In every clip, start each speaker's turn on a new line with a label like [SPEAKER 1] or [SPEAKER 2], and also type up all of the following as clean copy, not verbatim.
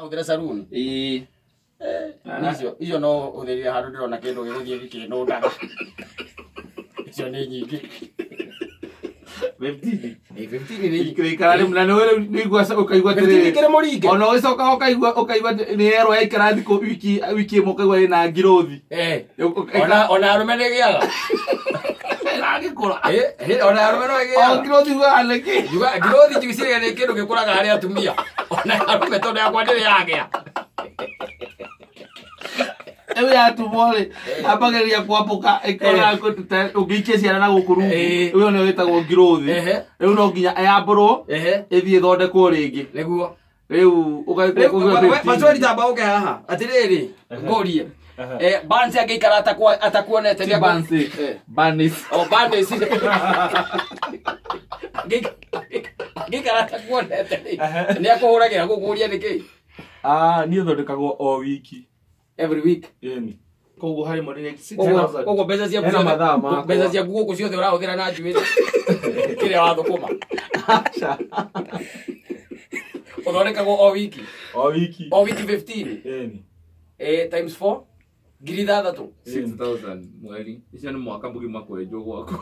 [SPEAKER 1] Ũthĩra saruni.
[SPEAKER 2] Ĩĩ.
[SPEAKER 1] Icio icio no ũthĩrire handũ ndĩrona kĩndũ gĩgũthiĩ gĩkĩnũndaga. Icio nĩ nyingĩ.
[SPEAKER 2] 15.
[SPEAKER 1] Ĩ, 15 nĩ nyingĩ.
[SPEAKER 2] Ikara rĩu na nĩwe rĩu nĩigua ũkaigua
[SPEAKER 1] 15
[SPEAKER 2] atĩrĩrĩ.
[SPEAKER 1] kĩrĩ mũringe.
[SPEAKER 2] Ona ũgĩcoka ũkaigua nĩ yerwo yaikara thikũ wiki ĩmwe ũkaigua ĩna ngirothi.
[SPEAKER 1] Eh. Ona arũme nĩ ĩgĩaga.
[SPEAKER 2] Ĩragĩkũra.
[SPEAKER 1] Eh, ona arũme no
[SPEAKER 2] O
[SPEAKER 1] ĩgĩaga.
[SPEAKER 2] ngirothi ugaga nĩkĩ?
[SPEAKER 1] Njuga ngirothi njugiciragia nĩ kĩndũ gĩkũraga harĩ atumia. Ona arũme tondũ yakwa ndĩrĩ yagĩa.
[SPEAKER 2] Rĩu yatumwo rĩ, ambagĩrĩria kwambũka ĩkora ũngĩikia ciana na gũkũ rungu.
[SPEAKER 1] Eh.
[SPEAKER 2] Rĩu ĩyo nĩyo ĩtagwo ngirothi.
[SPEAKER 1] Ehe.
[SPEAKER 2] Rĩu no nginya ĩyambũrwo
[SPEAKER 1] Ehe.
[SPEAKER 2] ĩthiĩ ĩthondekwo rĩngĩ.
[SPEAKER 1] Nĩguo.
[SPEAKER 2] Rĩu ũgagĩkorwo
[SPEAKER 1] Maswali tamba ũke haha. Atĩrĩrĩ, ngũrie. Eh, Bansi angĩikara atakuonete
[SPEAKER 2] Ti Bansi.
[SPEAKER 1] Eh.
[SPEAKER 2] Banis.
[SPEAKER 1] O Bansi. Angĩikara atakuonete rĩ, nĩ akũhũragĩra gũkũria nĩkĩ?
[SPEAKER 3] Ah, niĩ thondekagwo o wiki.
[SPEAKER 1] Every week.
[SPEAKER 3] Ĩni. Koguo harĩ mweri nĩ
[SPEAKER 1] Koguo koguo mbeca ciaku
[SPEAKER 3] Hena
[SPEAKER 1] ciothe
[SPEAKER 3] mathaa makwa.
[SPEAKER 1] mbeca ciaku gũkũ ciothe ũrahũthĩra na njuĩrĩ. Kĩrĩa wathũkũma.
[SPEAKER 2] Aca.
[SPEAKER 1] Ũthondekagwo o wiki.
[SPEAKER 3] O wiki.
[SPEAKER 1] O wiki 15.
[SPEAKER 3] Ĩni.
[SPEAKER 1] Eh, times 4 6,000.
[SPEAKER 2] 6000 mweri. Icio nĩ mwaka mũgima kwenjwo gwaku.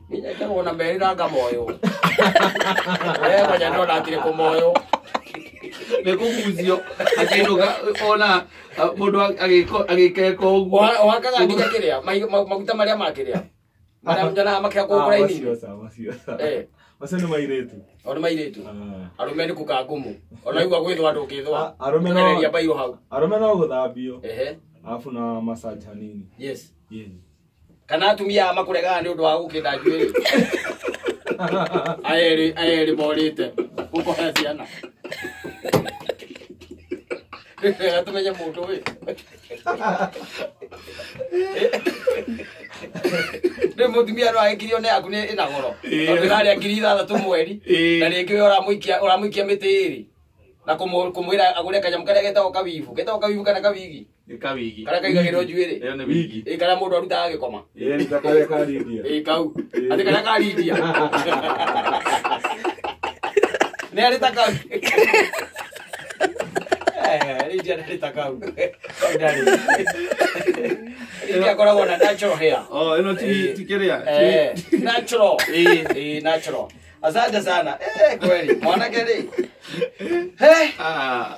[SPEAKER 1] Nyenjagwo na merĩ na ngamoywo. We ngoja ndĩrona atirĩ kũmoywo.
[SPEAKER 2] Nĩ kũgucio akĩinũka ona mũndũ agĩkeka ũguo.
[SPEAKER 1] Ũhakaga nginya kĩrĩa maguta marĩa ma kĩrĩa marĩa nyonaga makĩhakwo
[SPEAKER 3] Ah,
[SPEAKER 1] kũraini.
[SPEAKER 3] macio ca, macio ca.
[SPEAKER 1] Eh.
[SPEAKER 3] Macio nĩ mairĩtu.
[SPEAKER 1] O nĩ mairĩtu.
[SPEAKER 3] Ah.
[SPEAKER 1] Arũme nĩ kũka ngumu. Ona igua gwĩthwa ndũngĩthwa.
[SPEAKER 3] Ah, arũme no-
[SPEAKER 1] Ũgereria mbairũ hau.
[SPEAKER 3] Arũme no gũthambio.
[SPEAKER 1] Ehe.
[SPEAKER 3] Alafu na massage hanini.
[SPEAKER 1] Yes.
[SPEAKER 3] Ĩni.
[SPEAKER 1] Kana atumia aya makũregaga nĩ ũndũ wa gũkĩnda njuĩrĩ. Aya erĩ morĩte gũkoya ciana. Wega tũmenye mũndũ ũyũ. Rĩu mũtumia no agĩkirio nĩ yaku nĩ ĩna goro. Tondũ ĩrarĩa 6,000 mweri. Na rĩngĩ we ũramũikia mĩtĩ ĩrĩ. Na kũmwĩra agũre kanyamũ karĩa getagwo kawibu. Getagwo kawibu kana kawigi?
[SPEAKER 2] Nĩ kawigi.
[SPEAKER 1] Karĩa kaigagĩrwo njuĩrĩ.
[SPEAKER 2] Ĩyo nĩ wigi.
[SPEAKER 1] Ĩ karĩa mũndũ arutaga agĩkoma.
[SPEAKER 3] Ĩni ta karĩa ka Lydia.
[SPEAKER 1] Ĩ kau. Atĩ karĩa ka Lydia. Nĩ arĩ ta kau. Eh, Lydia ndarĩ ta kau. Kau ndarĩ. Lydia akoragwo na natural hair.
[SPEAKER 2] Oh, ĩno ti kĩrĩa.
[SPEAKER 1] Eh, natural.
[SPEAKER 2] Ĩ.
[SPEAKER 1] Eh, natural. Asante sana. Eh, kweli. Mwanake rĩ. Hey.
[SPEAKER 2] Ah.